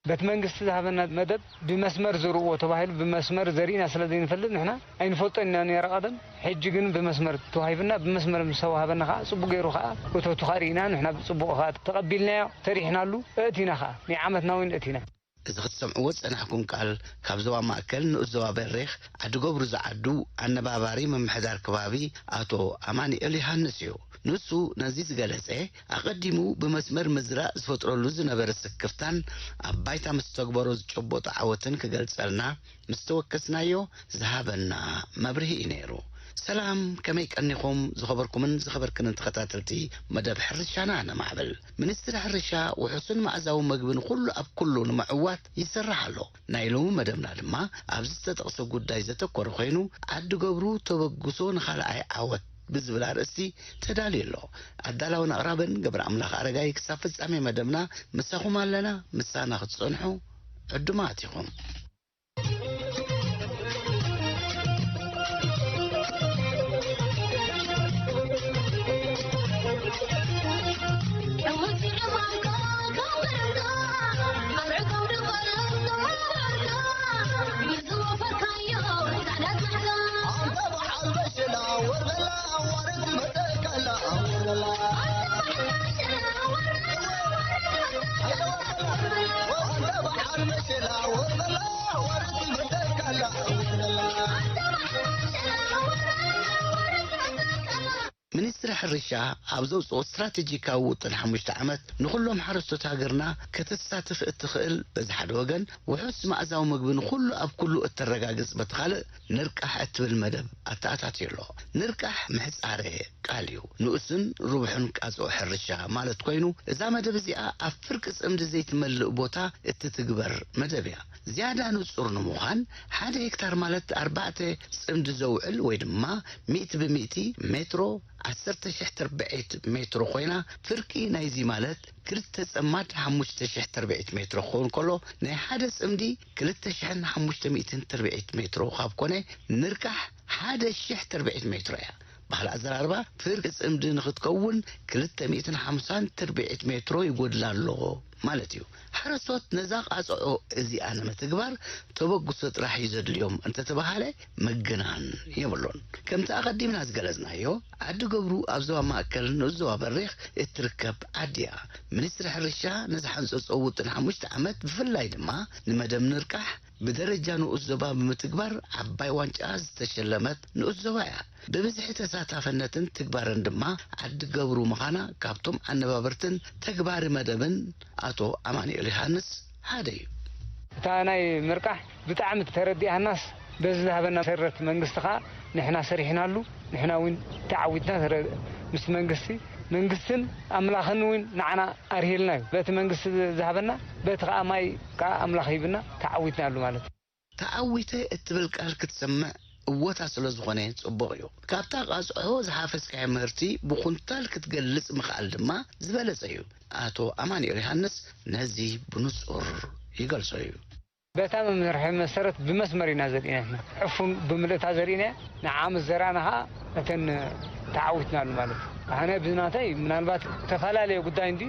በቲ መንግስቲ ዝሃበና መደብ ብመስመር ዝርእዎ ተባሂሉ፣ ብመስመር ዘሪእና ስለ ዘይንፈልጥ ንሕና ኣይንፈልጦን ኢና ነይረ ቀደም። ሕጂ ግን ብመስመር ተዋሂብና፣ ብመስመር ምስ ተዋህበና ከዓ ጽቡቅ ገይሩ ከዓ እቶቱ ከዓ ርኢና፣ ንሕና ብጽቡቅ ከዓ ተቐቢልናዮ፣ ሰሪሕናሉ፣ እእቲና ከዓ ናይ ዓመትና እውን እእቲና። እዚ ክትሰምዕዎ ዝጸናሕኩም ቃል ካብ ዞባ ማእከል ንኡስ ዞባ በሪኽ ዓዲ ገብሩ ዝዓዱ ኣነባባሪ ምምሕዳር ከባቢ ኣቶ ኣማኑኤል ዮሃንስ እዩ። ንሱ ነዚ ዝገለጸ ኣቐዲሙ ብመስመር ምዝራእ ዝፈጥረሉ ዝነበረ ስክፍታን ኣብ ባይታ ምስ ተግበሮ ዝጨበጦ ዓወትን ክገልጸልና ምስ ተወከስናዮ ዝሃበና መብርሂ እዩ ነይሩ። ሰላም፣ ከመይ ቀኒኹም ዝኸበርኩምን ዝኸበርክንን ተኸታተልቲ መደብ ሕርሻና ነማዕብል። ሚኒስትሪ ሕርሻ ውሑስን መኣዛዊ መግብን ኩሉ ኣብ ኩሉ ንምዕዋት ይሰርሕ ኣሎ። ናይ ሎሚ መደብና ድማ ኣብዚ ዝተጠቕሰ ጉዳይ ዘተኮረ ኮይኑ፣ ዓዲ ገብሩ ተበግሶ ንኻልኣይ ዓወት ብዝብል ኣርእስቲ ተዳልዩ ኣሎ። ኣዳላውን ኣቕራብን ገብረ ኣምላኽ ኣረጋይ። ክሳብ ፍጻሜ መደብና ምሳኹም ኣለና። ምሳና ክትጸንሑ ዕዱማት ኢኹም። ሚኒስትሪ ሕርሻ ኣብ ዘውፅኦ ስትራቴጂካዊ ውጥን ሓሙሽተ ዓመት ንኹሎም ሓረስቶት ሃገርና ከተሳትፍ እትኽእል በዚ ሓደ ወገን ውሑስ መኣዛዊ ምግቢ ንኹሉ ኣብ ኩሉ እተረጋግጽ በቲ ካልእ ንርቃሕ እትብል መደብ ኣተኣታትዩ ኣሎ። ንርቃሕ ምሕጻረ ቃል እዩ። ንኡስን ርቡሕን ቃጽኦ ሕርሻ ማለት ኮይኑ፣ እዛ መደብ እዚኣ ኣብ ፍርቂ ጽምዲ ዘይትመልእ ቦታ እትትግበር መደብ እያ። ዝያዳ ንጹር ንምዃን፣ ሓደ ሄክታር ማለት ኣርባዕተ ጽምዲ ዘውዕል ወይ ድማ ሚእቲ ብሚእቲ ሜትሮ ዓሰርተ ሽሕ ትርብዒት ሜትሮ ኮይና፣ ፍርቂ ናይዚ ማለት ክልተ ጸማድ ሓሙሽተ ሽሕ ትርብዒት ሜትሮ ክኸውን ከሎ፣ ናይ ሓደ ጽምዲ ክልተ ሽሕን ሓሙሽተ ሚእትን ትርብዒት ሜትሮ ካብ ኮነ፣ ንርቃሕ ሓደ ሽሕ ትርብዒት ሜትሮ እያ። ባህሊ ኣዘራርባ፣ ፍርቂ ጽምዲ ንኽትከውን ክልተ ሚእትን ሓምሳን ትርብዒት ሜትሮ ይጎድላ ኣሎ ማለት እዩ። ሓረስቶት ነዛ ቃጽዖ እዚኣ ንምትግባር ተበግሶ ጥራሕ እዩ ዘድልዮም እንተተባሃለ ምግናን የብሉን። ከምቲ ኣቐዲምና ዝገለጽናዮ፣ ዓዲ ገብሩ ኣብ ዞባ ማእከል ንኡስ ዞባ በሪኽ እትርከብ ዓዲ እያ። ሚኒስትሪ ሕርሻ ንዝሓንጸጾ ውጥን ሓሙሽተ ዓመት፣ ብፍላይ ድማ ንመደብ ንርቃሕ ብደረጃ ንኡስ ዞባ ብምትግባር ዓባይ ዋንጫ ዝተሸለመት ንኡስ ዞባ እያ። ብብዝሒ ተሳታፍነትን ትግባረን ድማ ዓዲ ገብሩ ምዃና ካብቶም ኣነባበርትን ተግባሪ መደብን ኣቶ ኣማኑኤል ዮሃንስ ሓደ እዩ። እታ ናይ ምርቃሕ ብጣዕሚ ተረዲኣናስ፣ በዚ ዝሃበና መሰረት መንግስቲ ኸኣ ንሕና ሰሪሕናሉ፣ ንሕና እውን ተዓዊትና። ተረ-፣ ምስ መንግስቲ፣ መንግስትን ኣምላኽን እውን ንዓና ኣርሂልና እዩ። በቲ መንግስቲ ዝሃበና፣ በቲ ኸኣ ማይ ከኣ ኣምላኽ ሂብና፣ ተዓዊትናሉ ማለት እዩ። ተዓዊተ እትብል ቃል ክትሰምዕ እወታ ስለ ዝኾነ ጽቡቕ እዩ። ካብታ ቃጽዖ ዝሓፈስካዮ ምህርቲ ብኩንታል ክትገልጽ ምኽኣል ድማ ዝበለጸ እዩ። ኣቶ ኣማኑኤል ዮሃንስ ነዚ ብንጹር ይገልጾ እዩ። በታ መምርሒ መሰረት ብመስመር ኢና ዘሪእና። ሕፉን ብምልእታ ዘሪእና፣ ንዓ ምስ ዘራእና ኸዓ እተን ተዓዊትናሉ ማለት እዩ። ኣነ ብናተይ ምናልባት ተፈላለየ ጉዳይ እንዲ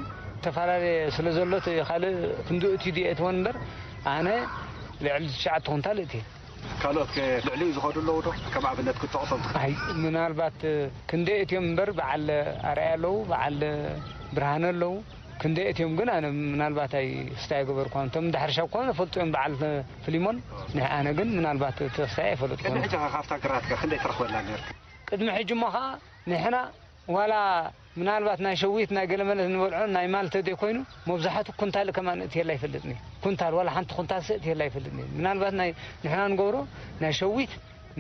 ተፈላለየ ስለ ዘሎ እቲ ካልእ ክንድኡ እቲ ድየ እትወን እምበር ኣነ ልዕሊ ትሽዓተ ኩንታል እቲ ካልኦት ከ ልዕሊኡ ዝኸዱ ኣለዉ ዶ? ከም ኣብነት ክትጠቕሶም ትኽእል? ኣይ፣ ምናልባት ክንደይ እትዮም እምበር፣ በዓል ኣርኣያ ኣለዉ፣ በዓል ብርሃነ ኣለዉ። ክንደይ እትዮም ግን ኣነ ምናልባት ኣይ ክስታይ ኣይገበርኳን። እቶም እንዳ ሕርሻ እኳ ፈልጡ እዮም፣ በዓል ፊሊሞን። ንሕ-፣ ኣነ ግን ምናልባት እቲ ክስታይ ኣይፈለጥኩን። ቅድሚ ሕጂ ኸ ካብታ ግራትካ ክንደይ ትረኽበላ ነርካ? ቅድሚ ሕጂ እሞ ኸዓ ንሕና ዋላ ምናልባት ናይ ሸዊት ናይ ገለመለ ንበልዖ ናይ ማል ተደይ ኮይኑ መብዛሕቱ ኩንታል ከማን እትየላ ኣይፈልጥን እዩ። ኩንታል ዋላ ሓንቲ ኩንታል ስእ እትየላ ኣይፈልጥን እዩ። ምናልባት ናይ ንሕና ንገብሮ ናይ ሸዊት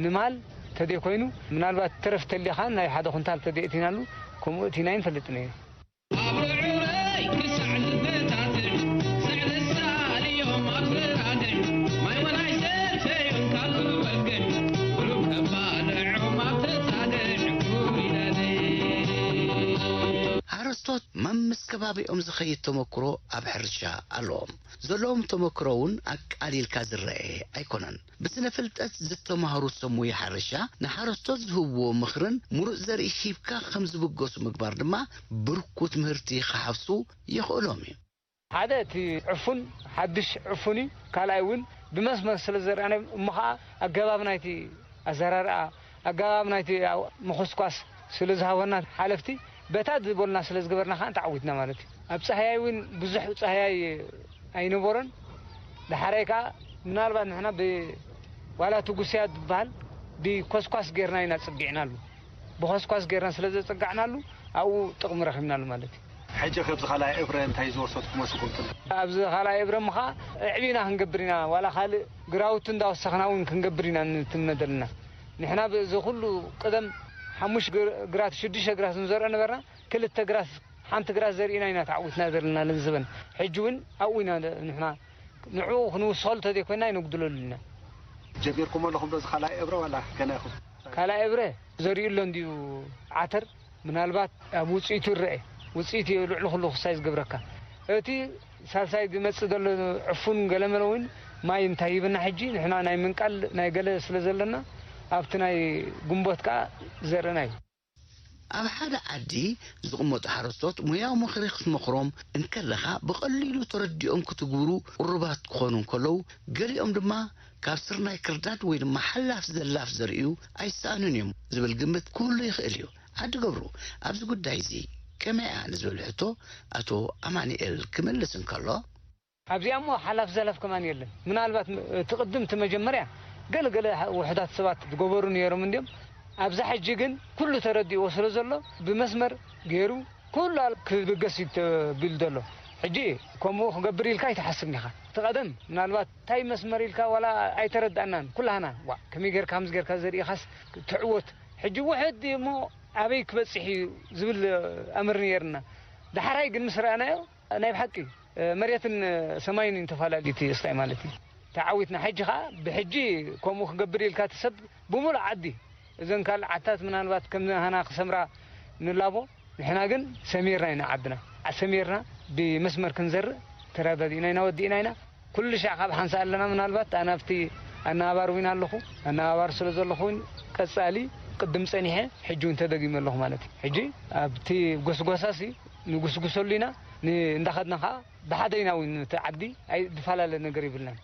ንማል ተደይ ኮይኑ ምናልባት ትረፍ ተሊኻን ናይ ሓደ ኩንታል ተደይ እቲናሉ፣ ከምኡ እቲና ይንፈልጥ ነይሩ። ኣብ ርዕረይ ክሳዕ ዝበታትዕ፣ ስዕሊ ሳልዮም ኣብ ዝራድዕ፣ ማይ ወናይ ሰተዮም ካብ ዝበግዕ፣ ቁሩብ ከባልዖም ኣብ ተጻድዕ፣ ኩሪናለይ። ሓረስቶት መምስ ከባቢኦም ዝኸይድ ተመክሮ ኣብ ሕርሻ ኣለዎም። ዘለዎም ተመክሮ እውን ኣቃሊልካ ዝረአ ኣይኮነን። ብስነ ፍልጠት ዝተማህሩ ሰብ ሞያ ሕርሻ ንሓረስቶት ዝህብዎ ምኽርን ምሩፅ ዘርኢ ሂብካ ከም ዝብገሱ ምግባር ድማ ብርኩት ምህርቲ ክሓፍሱ የኽእሎም እዩ። ሓደ እቲ ዕፉን ሓድሽ ዕፉን እዩ። ካልኣይ እውን ብመስመር ስለ ዝዘርኣናዮ እሞ ኸዓ ኣገባብ ናይቲ ኣዘራርኣ ኣገባብ ናይቲ ምኹስኳስ ስለ ዝሃበና ሓለፍቲ በታ ዝበሉና ስለ ዝገበርና ከዓ ተዓዊትና ማለት እዩ። ኣብ ፃህያይ እውን ብዙሕ ፃህያይ ኣይነበሮን። ዳሕራይ ከዓ ምናልባት ንሕና ብ ዋላ እቲ ጉስያ ዝበሃል ብኮስኳስ ጌርና ኢና ፅጊዕናሉ። ብኮስኳስ ጌርና ስለ ዘፀጋዕናሉ ኣብኡ ጥቕሚ ረኺብናሉ ማለት እዩ። ሕጂ ከብዚ ካልኣይ እብረ እንታይ ዝወሰድኩሞ ስጉምቲ ኣሎ? ኣብዚ ካልኣይ እብረ ምኻ ኣዕቢና ክንገብር ኢና። ዋላ ካልእ ግራውቲ እንዳወሰኽና እውን ክንገብር ኢና ንትምነ ዘለና። ንሕና ብዚ ኩሉ ቅደም ሓሙሽ ግራት ሽዱሽተ ግራት ንዘርኦ ነበርና። ክልተ ግራት ሓንቲ ግራት ዘርኢና ኢና ተዓዊትና ዘለና ልዝበን። ሕጂ እውን ኣብኡ ኢና ንሕና ንዕኡ ክንውስኸሉ ተዘይኮይና ኣይነጉድለሉ ኢና። ጀሚርኩሞ ኣለኹም ዶ እዚ ካልኣይ እብረ ዋላ ገና ኢኹም? ካልኣይ እብረ ዘሪኡ ኣሎ እንድዩ ዓተር ምናልባት ኣብ ውፅኢቱ ይረአ። ውፅኢት እዩ ልዕሊ ኩሉ ክሳይ ዝገብረካ። እቲ ሳልሳይ ዝመፅእ ዘሎ ዕፉን ገለመለ እውን ማይ እንታይ ሂብና ሕጂ ንሕና ናይ ምንቃል ናይ ገለ ስለ ዘለና ኣብቲ ናይ ግንቦት ከዓ ዘርእና እዩ። ኣብ ሓደ ዓዲ ዝቕመጡ ሓረስቶት ሞያዊ ምኽሪ ክትመኽሮም እንከለኻ ብቐሊሉ ተረዲኦም ክትግብሩ ቅሩባት ክኾኑ እንከለዉ፣ ገሊኦም ድማ ካብ ስርናይ ክርዳድ ወይ ድማ ሓላፍ ዘላፍ ዘርእዩ ኣይሰኣኑን እዮም ዝብል ግምት ክህሉ ይኽእል እዩ። ዓዲ ገብሩ ኣብዚ ጉዳይ እዚ ከመይ እያ ንዝብል ሕቶ ኣቶ ኣማኑኤል ክምልስ እንከሎ፣ ኣብዚኣ እሞ ሓላፍ ዘላፍ ከማን የለን። ምናልባት እቲ ቅድም እቲ መጀመርያ ገለ ገለ ውሑዳት ሰባት ዝገበሩ ነይሮም እንድዮም። ኣብዛ ሕጂ ግን ኩሉ ተረዲእዎ ስለ ዘሎ ብመስመር ገይሩ ኩሉ ክብገስ እዩ ተቢሉ ዘሎ። ሕጂ ከምኡ ክገብር ኢልካ ኣይትሓስብን ኢኻ። እቲ ቀደም ምናልባት እንታይ መስመር ኢልካ ዋላ ኣይተረዳእናን ኩላህና። ዋ ከመይ ጌርካ ከምዚ ጌርካ ዘርኢኻስ ትዕወት። ሕጂ ውሕድ እዩ እሞ ኣበይ ክበጽሕ እዩ ዝብል ኣምር ነይርና። ዳሕራይ ግን ምስ ረኣናዮ ናይ ብሓቂ መሬትን ሰማይን እዩ ተፈላለዩ እቲ ስታይ ማለት እዩ። ተዓዊትና ሕጂ ኸዓ ብሕጂ ከምኡ ክገብር ኢልካ እቲ ሰብ ብምሉእ ዓዲ እዘን ካልእ ዓድታት ምናልባት ከም ሃና ክሰምራ ንላቦ ንሕና ግን ሰሚርና ኢና ዓድና ሰሚርና ብመስመር ክንዘርእ ተረዳዲእና ኢና ወዲእና ኢና። ኩሉ ሻዕ ካብ ሓንሳ ኣለና ምናልባት ኣነ ኣብቲ ኣነባባሪ እውን ኣለኹ ኣነባባሪ ስለ ዘለኹ እውን ቀጻሊ ቅድም ጸኒሐ ሕጂ እውን ተደጊመ ኣለኹ ማለት እዩ። ሕጂ ኣብቲ ጎስጎሳሲ ንጉስጉሰሉ ኢና እንዳኸድና ከዓ ብሓደ ኢና እውን እቲ ዓዲ ዝፈላለ ነገር ይብልናን።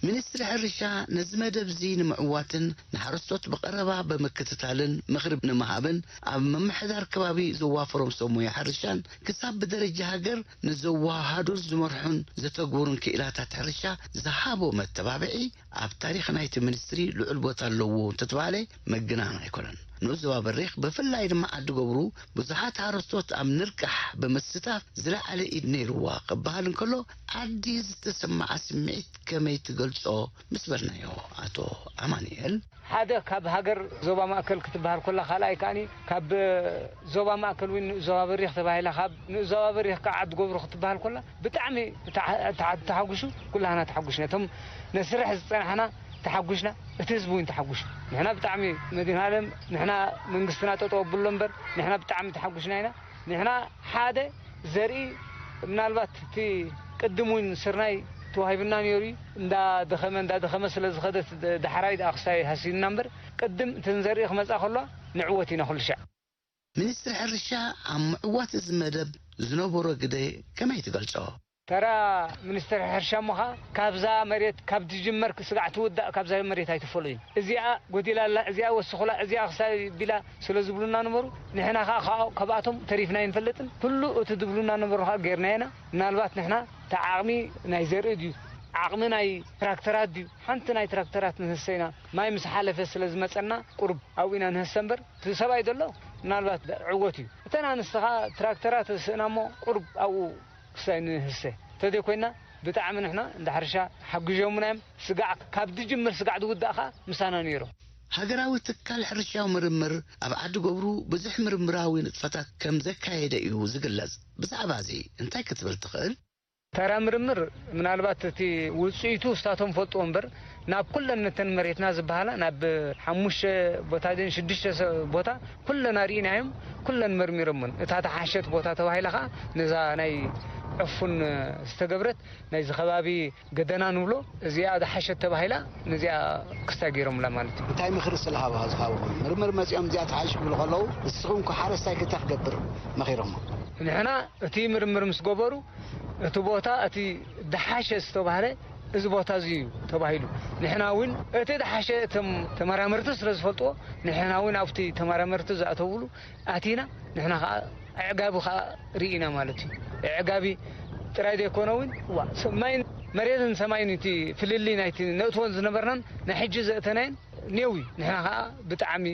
ሚኒስትሪ ሕርሻ ነዚ መደብ እዚ ንምዕዋትን ንሓረስቶት ብቐረባ ብምክትታልን ምኽሪ ንምሃብን ኣብ ምምሕዳር ከባቢ ዘዋፈሮም ሰብ ሞያ ሕርሻን ክሳብ ብደረጃ ሃገር ንዘወሃሃዱን ዝመርሑን ዘተግብሩን ክኢላታት ሕርሻ ዝሃቦ መተባብዒ ኣብ ታሪኽ ናይቲ ሚኒስትሪ ልዑል ቦታ ኣለዎ እንተተባህለ ምግናን ኣይኮነን። ንኡስ ዞባ በሪኽ ብፍላይ ድማ ዓዲ ገብሩ ብዙሓት ሓረስቶት ኣብ ንርቃሕ ብምስታፍ ዝለዓለ ኢድ ነይርዋ ክበሃል እንከሎ ዓዲ ዝተሰመዓ ስምዒት ከመይ ትገልጾ ምስ በልናዮ ኣቶ ኣማኑኤል። ሓደ ካብ ሃገር ዞባ ማእከል ክትበሃል ኮላ ካልኣይ ከኣ ካብ ዞባ ማእከል እውን ዞባ በሪኽ ተባሂላ ካብ ንኡስ ዞባ በሪኽ ከዓ ዓዲ ገብሩ ክትበሃል ኮላ ብጣዕሚ ተሓጉሱ ኩላህና ተሓጉስና እቶም ነስርሕ ዝፀናሕና ተሓጉስና እቲ ህዝቢ እውን ተሓጉሱ ንሕና ብጣዕሚ መድሃለም ንሕና መንግስትና ጠጠው ኣብሎ እምበር ንሕና ብጣዕሚ ተሓጉስና ኢና ንሕና ሓደ ዘርኢ ምናልባት እቲ ቅድም እውን ስርናይ ተዋሂብና ነይሩ እዩ እንዳደኸመ እንዳደኸመ ስለ ዝኸደ ዳሕራይ ደኣ ክሳይ ሃሲንና እምበር ቅድም እቲ ንዘርኢ ክመፃ ከሎ ንዕወት ኢና ኩሉ ሻዕ። ሚኒስትሪ ሕርሻ ኣብ ምዕዋት እዚ መደብ ዝነበሮ ግደ ከመይ ትገልፆ? ተራ ሚኒስትሪ ሕርሻ እሞ ኸዓ ካብዛ መሬት ካብ ትጅመር ስጋዕ ትውዳእ ካብዛ መሬት ኣይትፈለዩን። እዚኣ ጎዲላ ኣላ፣ እዚኣ ወስኹላ፣ እዚኣ ክሳይ ቢላ ስለ ዝብሉና ነበሩ። ንሕና ኸዓ ካብኣቶም ተሪፍና ኣይንፈልጥን። ኩሉ እቲ ዝብሉና ነበሩ ኸዓ ጌርናዮ ኢና። ምናልባት ንሕና እቲ ዓቕሚ ናይ ዘርኢ ድዩ፣ ዓቕሚ ናይ ትራክተራት ድዩ፣ ሓንቲ ናይ ትራክተራት ንህሰ ኢና። ማይ ምስ ሓለፈ ስለ ዝመፀና ቁሩብ ኣብኡ ኢና ንህሰ እምበር እቲ ሰብኣይ ዘሎ ምናልባት ዕወት እዩ። እተን ኣንስቲ ኸዓ ትራክተራት ስእና እሞ ቁሩብ ኣብኡ ክሳይ ንህሰ ተዘይኮይና ብጣዕሚ ንሕና እንዳ ሕርሻ ሓጊዞምና እዮም። ስጋዕ ካብ ዝጅምር ስጋዕ ዝውዳእ ኸዓ ምሳና ነይሮም። ሃገራዊ ትካል ሕርሻዊ ምርምር ኣብ ዓዲ ገብሩ ብዙሕ ምርምራዊ ንጥፈታት ከም ዘካየደ እዩ ዝግለጽ። ብዛዕባ እዚ እንታይ ክትብል ትኽእል? ተራ ምርምር ምናልባት እቲ ውፅኢቱ እስታቶም ፈልጥዎ እምበር ናብ ኩለን ነተን መሬትና ዝበሃላ ናብ ሓሙሽተ ቦታ ደን ሽዱሽተ ሰ- ቦታ ኩለን ኣርኢናዮም፣ ኩለን መርሚሮምን። እታ ተሓሸት ቦታ ተባሂላ ከዓ ነዛ ናይ ዕፉን ዝተገብረት ናይዚ ከባቢ ገደና ንብሎ፣ እዚኣ ዝሓሸት ተባሂላ ነዚኣ ክስታይ ገይሮምላ ማለት እዩ። እንታይ ምኽሪ ስለሃባ ዝሃብኹም? ምርምር መጺኦም እዚኣ ተሓይሽ ክብሉ ከለዉ ንስኹም ከ ሓረስታይ ክታ ክገብር መኺሮሞ? ንሕና እቲ ምርምር ምስ ገበሩ እቲ ቦታ እቲ ደሓሸ ዝተባህለ እዚ ቦታ እዚ እዩ ተባሂሉ። ንሕና እውን እቲ ደሓሸ እቶም ተመራመርቲ ስለ ዝፈልጥዎ ንሕና እውን ኣብቲ ተመራመርቲ ዝኣተውሉ ኣቲና ንሕና ከዓ ኣዕጋቢ ከዓ ርኢና ማለት እዩ። ኣዕጋቢ ጥራይ ዘይኮነ እውን ዋ፣ ሰማይን መሬትን ሰማይን እቲ ፍልልይ ናይቲ ነእትዎን ዝነበርናን ናይ ሕጂ ዘእተናየን ኔው እዩ። ንሕና ከዓ ብጣዕሚ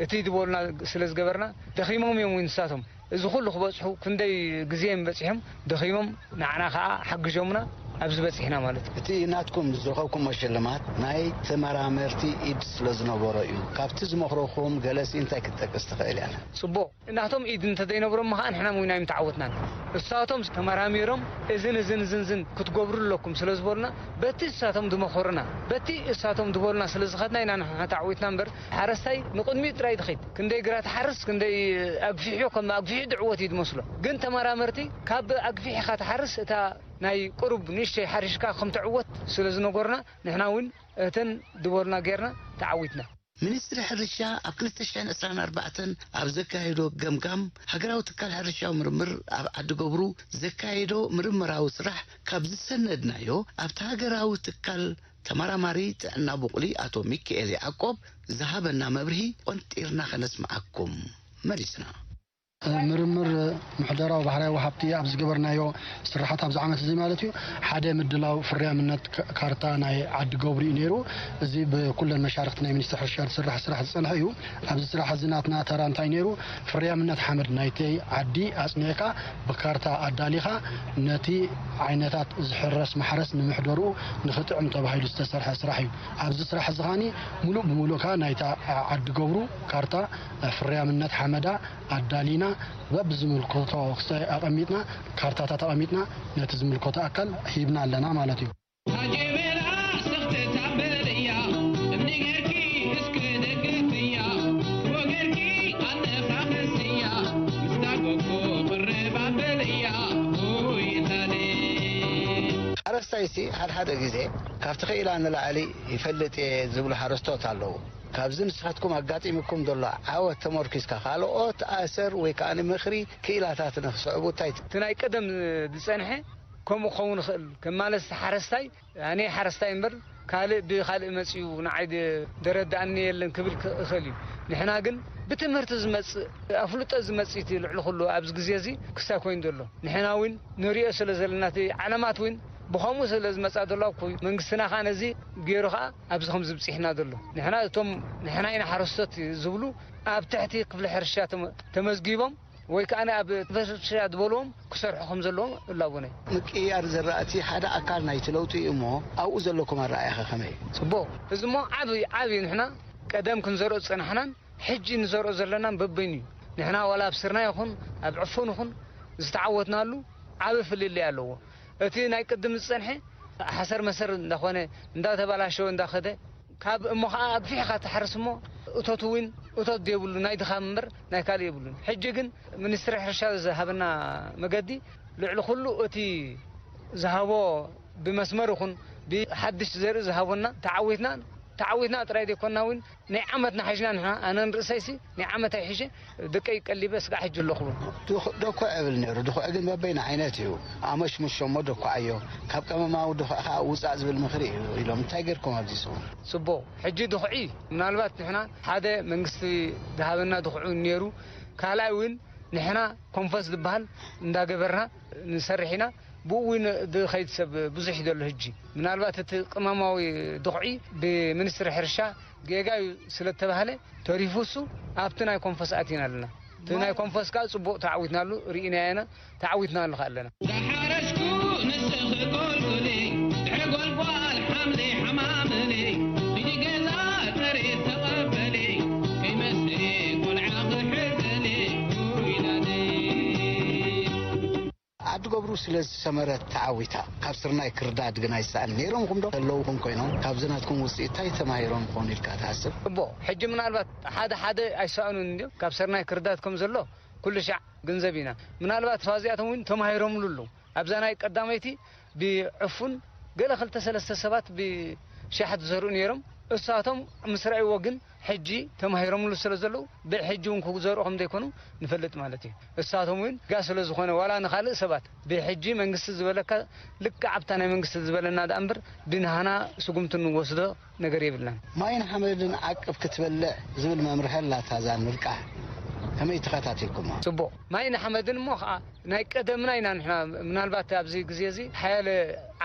እቲ ዝበሉና ስለ ዝገበርና ደኺሞም እዮም ንሳቶም። እዚ ኩሉ ክበፅሑ ክንደይ ግዜ እዮም በፂሖም ደኺሞም፣ ንዓና ከዓ ሓግዞምና ኣብዚ በፂሕና ማለት እዩ። እቲ ናትኩም ዝረኸብኩሞ ሽልማት ናይ ተመራመርቲ ኢድ ስለ ዝነበሮ እዩ። ካብቲ ዝመኽረኹም ገለሲ እንታይ ክትጠቅስ ትኽእል እያ? ፅቡቕ፣ ናቶም ኢድ እንተዘይነብሮም ከዓ ንሕና ምውናዮም ተዓወትናን። እሳቶም ተመራሚሮም እዝን እዝን እዝን እዝን ክትገብሩ ኣለኩም ስለ ዝበሉና በቲ እሳቶም ዝመኸሩና በቲ እሳቶም ዝበሉና ስለ ዝኸድና ኢና ንሕና ተዓዊትና እምበር ሓረስታይ ንቕድሚኡ ጥራይ ትኸይድ። ክንደይ ግራት ሓርስ ክንደይ ኣግፊሕዮ ከም ኣግፊሑ ድዕወት እዩ ዝመስሎ። ግን ተመራመርቲ ካብ ኣግፊሕኻ ትሓርስ እታ ናይ ቁሩብ ንእሽተይ ሓሪሽካ ከም ትዕወት ስለ ዝነገሩና ንሕና እውን እተን ዝበሉና ጌርና ተዓዊትና። ሚኒስትሪ ሕርሻ ኣብ ክልተ ሽሕን ዕስራን ኣርባዕተን ኣብ ዘካየዶ ገምጋም ሃገራዊ ትካል ሕርሻዊ ምርምር ኣብ ዓዲ ገብሩ ዘካየዶ ምርምራዊ ስራሕ ካብ ዝሰነድናዮ ኣብቲ ሃገራዊ ትካል ተመራማሪ ጥዕና ቡቕሊ ኣቶ ሚካኤል ያዕቆብ ዝሃበና መብርሂ ቆንጢርና ከነስምዓኩም መሪጽና። ምርምር ምሕደራዊ ባህርያዊ ሃብቲ ኣብ ዝገበርናዮ ስራሓት ኣብዚ ዓመት እዚ ማለት እዩ ሓደ ምድላው ፍርያምነት ካ- ካርታ ናይ ዓዲ ገብሩ እዩ ነይሩ። እዚ ብኩለን መሻርክቲ ናይ ሚኒስትሪ ሕርሻ ዝስራሕ ስራሕ ዝጸንሐ እዩ። ኣብዚ ስራሕ እዚ ናትና ተራ እንታይ ነይሩ? ፍርያምነት ሓመድ ናይተይ ዓዲ ኣጽኒዕካ ብካርታ ኣዳሊኻ ነቲ ዓይነታት ዝሕረስ ማሕረስ ንምሕደርኡ ንኽጥዕም ተባሂሉ ዝተሰርሐ ስራሕ እዩ። ኣብዚ ስራሕ እዚ ኸኣኒ ሙሉእ ብሙሉእ ከኣ ናይታ ዓዲ ገብሩ ካርታ ፍርያምነት ሓመዳ ኣዳሊና በብዝምልከቶ ክሳይ ኣቐሚጥና ካርታታት ኣቐሚጥና ነቲ ዝምልከቶ ኣካል ሂብና ኣለና ማለት እዩ። ሃጀበላ ስኽተት ኣበልያ እምኒ ጌርኪ እስከ ደገፍያ ወገርኪ ኣለኻኽስያ ምስታ ጎጎ ቅርብ ኣበልያ ኡይ ሃሌ ሓረስታይሲ ሓድሓደ ግዜ ካብቲ ክኢላ ንላዕሊ ይፈልጥ እየ ዝብሉ ሓረስቶት ኣለዉ። ካብዚ ንስኻትኩም ኣጋጢምኩም ዘሎ ዓወት ተመርኪስካ ካልኦት ኣሰር ወይ ከኣ ምኽሪ ክኢላታት ንኽስዕቡ እንታይ እቲ ናይ ቀደም ዝጸንሐ ከምኡ ክኸውን ይኽእል ከም ማለት ሓረስታይ ኣነ ሓረስታይ እምበር ካልእ ብኻልእ መጺኡ ንዓይ ድ- ደረዳእኒ የለን ክብል ክእል እዩ። ንሕና ግን ብትምህርቲ ዝመጽእ ኣፍልጦ ዝመጽእ እቲ ልዕሊ ኩሉ ኣብዚ ግዜ እዚ ክሳይ ኮይኑ ዘሎ ንሕና እውን ንሪኦ ስለ ዘለና እቲ ዓለማት እውን ብኸምኡ ስለ ዝመጻ ዘሎ እኮ እዩ። መንግስትና ከዓ ነዚ ገይሩ ከዓ ኣብዚ ከም ዝብፅሕና ዘሎ ንሕና እቶም ንሕና ኢና ሓረስቶት ዝብሉ ኣብ ትሕቲ ክፍሊ ሕርሻ ተመ- ተመዝጊቦም ወይ ከዓ ኣብ ክፍሊ ሕርሻ ዝበልዎም ክሰርሑ ከም ዘለዎም እላቦነ። ምቅያር ዘራእቲ ሓደ ኣካል ናይቲ ለውጢ እዩ እሞ ኣብኡ ዘለኩም ኣረኣእያኸ ከመይ? ፅቡቕ። እዚ እሞ ዓብዪ ዓብዪ ንሕና ቀደም ክንዘርኦ ዝፀናሕናን ሕጂ ንዘርኦ ዘለናን በበይኑ እዩ። ንሕና ዋላ ኣብ ስርና ይኹን ኣብ ዕፉን ይኹን ዝተዓወትናሉ ዓቢ ፍልልይ ኣለዎ። እቲ ናይ ቅድም ዝጸንሐ ሓሰር መሰር እንዳኾነ እንዳተባላሸወ እንዳኸደ ካብ እሞ ኸዓ ኣግፊሕኻ ትሓርስ እሞ እቶት እውን እቶት ዘይብሉ ናይ ድኻም እምበር ናይ ካልእ የብሉን። ሕጂ ግን ሚኒስትሪ ሕርሻ ዝሃበና መገዲ ልዕሊ ኩሉ እቲ ዝሃቦ ብመስመር ይኹን ብሓድሽ ዘርኢ ዝሃቦና ተዓዊትና ተዓዊትና ጥራይ ዘይኮንና እውን ናይ ዓመትና ሒዝና ንሕና ኣነ ንርእሰይሲ ናይ ዓመት ኣይሒዘ ደቀይ ቀሊበ ስጋዕ ሕጂ ኣለኹ። ድኹ- ድኹዕ እብል ነይሩ። ድኹዕ ግን በበይና ዓይነት እዩ። ኣመሽምሾ እሞ ደኩዓዮ። ካብ ቀመማዊ ድኹዕ ከዓ ውፃእ ዝብል ምኽሪ እዩ ኢሎም። እንታይ ገይርኩም ኣብዚ ስኹም? ጽቡቕ። ሕጂ ድኹዒ ምናልባት ንሕና ሓደ መንግስቲ ዝሃበና ድኹዑ ነይሩ። ካልኣይ እውን ንሕና ኮንፈስ ዝበሃል እንዳገበርና ንሰርሕ ኢና። ብኡ እውን ዝኸይድ ሰብ ብዙሕ እዩ ዘሎ። ሕጂ ምናልባት እቲ ቅመማዊ ድኹዒ ብሚኒስትሪ ሕርሻ ጌጋ እዩ ስለ እተባህለ ተሪፉ እሱ ኣብቲ ናይ ኮንፈስ ኣቲና ኣለና። እቲ ናይ ኮንፈስ ከዓ ጽቡቕ ተዓዊትናሉ ርኢናዮ ኢና፣ ተዓዊትናሉ ከዓ ኣለና። ዝሓረስኩ ንስኺ ጎልጉሊ፣ ድሕሪ ጎልጓል ሓምሊ ሓማምሊ፣ ሂጂ ገዛ ጥሪት ተቐበሊ፣ ስለ ዝሰመረት ተዓዊታ። ካብ ስርናይ ክርዳድ ግን ኣይሰኣን። ነይሮምኹም ዶ? ዘለውኹም ኮይኖም ካብዚ ናትኩም ውፅኢት እንታይ ተማሂሮም ይኾኑ ኢልካ ትሓስብ? እቦ፣ ሕጂ ምናልባት ሓደ ሓደ ኣይሰኣኑን እንድዮም። ካብ ስርናይ ክርዳድ ከም ዘሎ ኩሉ ሻዕ ግንዘብ ኢና። ምናልባት ካብዚኣቶም እውን ተማሂሮምሉ ኣለዉ። ኣብዛ ናይ ቀዳመይቲ ብዕፉን ገለ ክልተ ሰለስተ ሰባት ብሻሕቲ ዝዘርኡ ነይሮም። እሳቶም ምስ ረኣይዎ ግን ሕጂ ተማሂሮምሉ ስለ ዘለዉ ብሕጂ እውን ክዘርኡ ከም ዘይኮኑ ንፈልጥ ማለት እዩ። እሳቶም እውን ጋ ስለ ዝኾነ ዋላ ንኻልእ ሰባት ብሕጂ መንግስቲ ዝበለካ ልክዕ ኣብታ ናይ መንግስቲ ዝበለና ደኣ እምበር ብናህና ስጉምቲ እንወስዶ ነገር የብልናን። ማይን ሓመድን ዓቅብ ክትበልዕ ዝብል መምርሒ ኣላታ እዛ ንርቃሕ። ከመይ ተኸታቲልኩሞ? ጽቡቕ። ማይን ሓመድን እሞ ኸዓ ናይ ቀደምና ኢና ንሕና። ምናልባት ኣብዚ ግዜ እዚ ሓያለ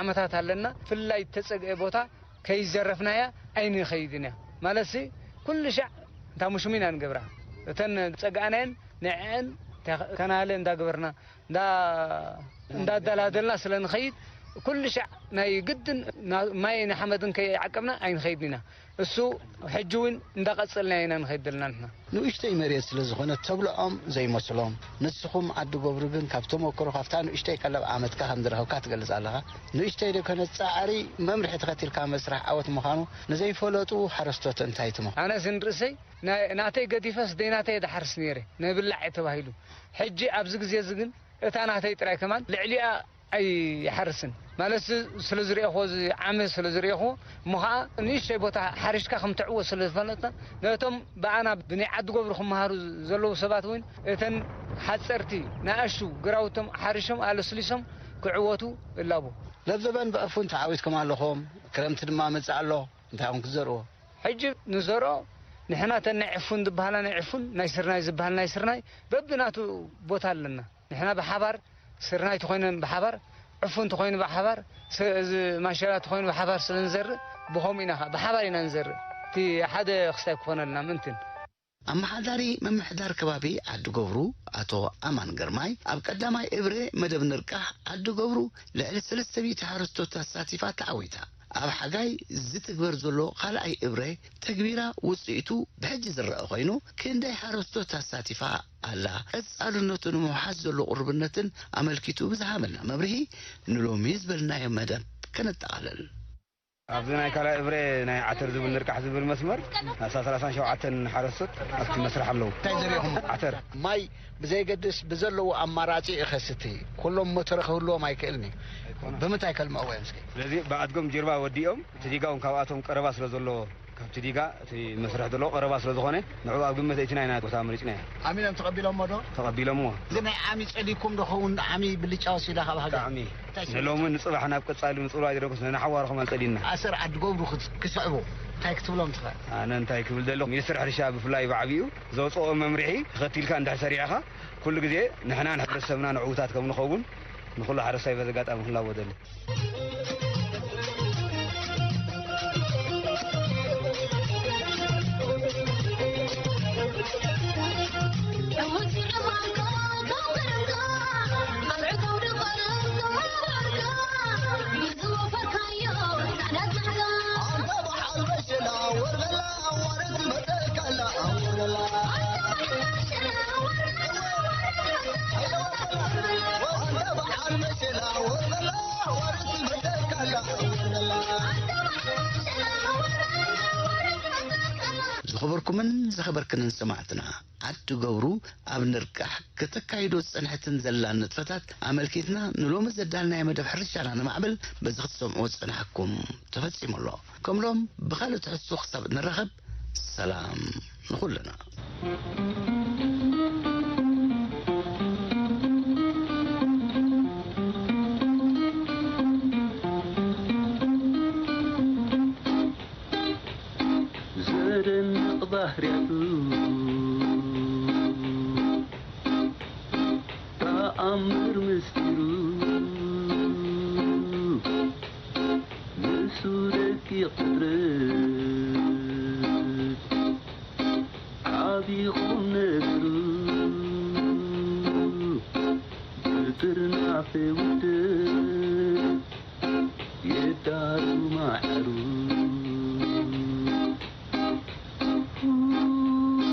ዓመታት ኣለና። ፍላይ እተጸግአ ቦታ ከይዘረፍናያ ኣይንኸይድን እያ። ማለትሲ ኩሉ ሻዕ እንታ ሙሽሙ ኢና ንገብራ። እተን ጸግኣናየን ንዕአን ከናለ እንዳገበርና እንዳ-፣ እንዳደላደልና ስለ ንኸይድ ኩሉ ሻዕ ናይ ግድን ና-፣ ማይ ንሓመድን ከይዓቀብና ኣይንኸይድን ኢና። እሱ ሕጂ እውን እንዳቐጸልና ኢና ንኸይድ ዘለና ንሕና። ንኡሽተይ መሬት ስለ ዝኾነት ተብልዖም ዘይመስሎም። ንስኹም ዓዲ ገብሩ ግን ካብ ተመክሮ ካብታ ንኡሽተይ ቀለብ ዓመትካ ከም ዝረኸብካ ትገልጽ ኣለኻ። ንኡሽተይ ደይኮነት ጻዕሪ መምርሒ ተኸቲልካ መስራሕ ዓወት ምዃኑ ንዘይፈለጡ ሓረስቶት እንታይ ትመ-? ኣነስ ንርእሰይ ናይ-፣ ናተይ ገዲፈስ ደይ ናተይ ድሓርስ ነይረ ነብላዕ ተባሂሉ። ሕጂ ኣብዚ ግዜ እዚ ግን እታ ናተይ ጥራይ ከማን ልዕሊኣ ኣይሓርስን። ማለት ስለ ዝርእኹዎ፣ እዚ ዓሚ ስለ ዝርእኹዎ፣ እሞ ኸዓ ንእሽተይ ቦታ ሓሪስካ ከም ትዕወት ስለ ዝፈለጥና፣ ነቶም ብኣና ብናይ ዓዲ ገብሩ ክመሃሩ ዘለዉ ሰባት እውን እተን ሓጸርቲ ንኣሽቱ ግራውቶም ሓሪሶም ኣለስሊሶም ክዕወቱ እላቦ። ለብዘበን ብዕፉን ተዓዊትኩም ኣለኹም፣ ክረምቲ ድማ መጽእ ኣሎ። እንታይ ኢኹም ክትዘርዎ? ሕጂ ንዘርኦ ንሕና እተን ናይ ዕፉን ዝበሃላ ናይ ዕፉን፣ ናይ ስርናይ ዝበሃል ናይ ስርናይ በብናቱ ቦታ ኣለና። ንሕና ብሓባር ስርናይ ተኾይነን ብሓባር፣ ዕፉን ተኾይኑ ብሓባር፣ ስ-፣ እዚ ማሸላ ተኾይኑ ብሓባር ስለ ንዘርእ፣ ብኸምኡ ኢና ኸ-፣ ብሓባር ኢና ንዘርእ። እቲ ሓደ ክስታይ ክኾነልና ምእንትን። ኣመሓዳሪ ምምሕዳር ከባቢ ዓዲ ገብሩ ኣቶ ኣማን ግርማይ፣ ኣብ ቀዳማይ እብረ መደብ ንርቃሕ ዓዲ ገብሩ ልዕሊ ሰለስተ ሚእቲ ሓረስቶት ኣሳቲፋ ተዓዊታ። ኣብ ሓጋይ ዝትግበር ዘሎ ካልኣይ እብረ ተግቢራ ውጽኢቱ ብሕጂ ዝረኣ ኮይኑ፣ ክንደይ ሓረስቶት ኣሳቲፋ ኣላ፣ ቀጻልነቱ ንምውሓስ ዘሎ ቁርብነትን ኣመልኪቱ ብዝሃበና መብርሂ ንሎሚ ዝበልናዮ መደብ ከነጠቓልል። ኣብዚ ናይ ካልኣይ እብረ ናይ ዓተር ዝብል ንርቃሕ ዝብል መስመር ኣስታት ሰላሳን ሸውዓተን ሓረስቶት ኣብቲ መስርሕ ኣለዉ። እንታይ ዘሪእኹም? ዓተር። ማይ ብዘይገድስ ብዘለዎ ኣማራጺ እዩ ከስቲ። ኩሎም ሞተር ክህልዎም ኣይክእልን እዩ። ኣይኮነን። ብምንታይ ከልምዕዎ እዮም እስኪ? ስለዚ ብኣድጎም ጀርባ ወዲኦም፣ እቲ ዲጋ እውን ካብኣቶም ቀረባ ስለ ዘሎ፣ ካብቲ ዲጋ እቲ መስርሕ ዘሎ ቀረባ ስለ ዝኾነ፣ ንዕኡ ኣብ ግምት ኣእቲና ኢና ቦታ መሪጽናዮ። ኣሚኖም ተቐቢሎሞ ዶ? ተቐቢሎሞ። እዚ ናይ ዓሚ ጸሊኩም ዶ ኸውን? ዓሚ ብልጫ ወሲዳ ካብ ሃገር? ብጣዕሚ። እንታይ ስለ ንሎምን ንጽባሕን ኣብ ቀጻሊ ንጽውራ ይደረጉስ ንሓዋሩ ከማን ጸሊና። ኣሰር ዓዲ ገብሩ ክስ-፣ ክስዕቡ እንታይ ክትብሎም ትኽእል? ኣነ እንታይ ክብል ዘለኹ፣ ሚኒስትሪ ሕርሻ ብፍላይ ብዓቢኡ ዘውጽኦ መምርሒ ተኸቲልካ እንድሕር ሰሪዕኻ፣ ኩሉ ግዜ ንሕናን ሕብረተሰብናን ዕዉታት ከም ንኸውን ንኹሉ ሓረስታይ በዚ ኣጋጣሚ ክላቦ እደሊ። ዝኸበርኩምን ዝኸበርክንን ሰማዕትና፣ ዓዲ ገብሩ ኣብ ንርቃሕ ከተካይዶ ዝጸንሐትን ዘላን ንጥፈታት ኣመልኪትና፣ ንሎሚ ዘዳልናዮ መደብ ሕርሻና ንማዕብል በዚ ክትሰምዕዎ ዝጸናሕኩም ተፈጺሙ ኣሎ። ከም ሎም ብኻልእ ትሕዝቶ ክሳብ ንራኸብ፣ ሰላም ንኹልና። ዘደንቕ ባህርያቱ፣ ተኣምር ምስጢሩ፣ ንሱ ደቂቕ ፍጥረት፣ ዓቢ ቁም ነገሩ፣ ብጥርናፈ ውህደት፣ የዳሉ ማዕሩ።